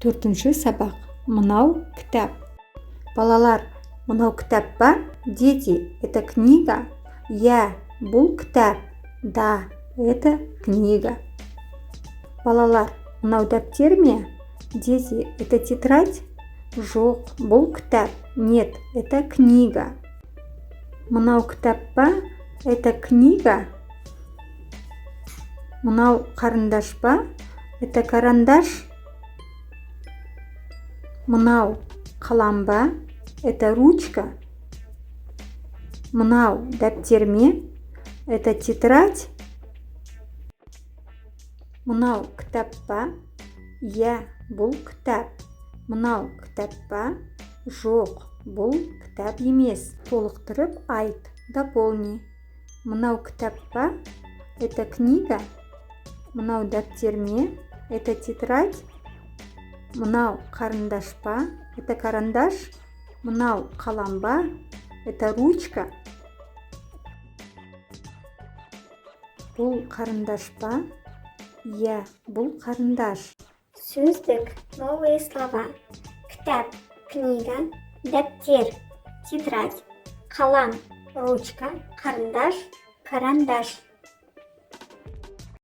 Төртінші сабақ. Мынау кітап. Балалар, мынау кітап па? Дети, это книга? Иә, бұл кітап. Да, это книга. Балалар, мынау дәптер ме? Дети, это тетрадь? Жоқ, бұл кітап. Нет, это книга. Мынау кітап па? Это книга? Мынау қарындаш па? Это карандаш? Мынау қалам ба? Это ручка? Мынау дәптер ме? Это тетрадь? Мынау кітап па? Иә, бұл кітап. Мынау кітап па? Жоқ, бұл кітап емес. Толықтырып айт, дополни. Мынау кітап па? Это книга? Мынау дәптер ме? Это тетрадь? Мынау қарындаш па? Это карандаш? Мынау қалам ба? Это ручка? Бұл қарындаш па? Иә, бұл қарындаш. Сөздік. Новые слова. Кітап – книга, дәптер – тетрадь, қалам – ручка, қарындаш – карандаш.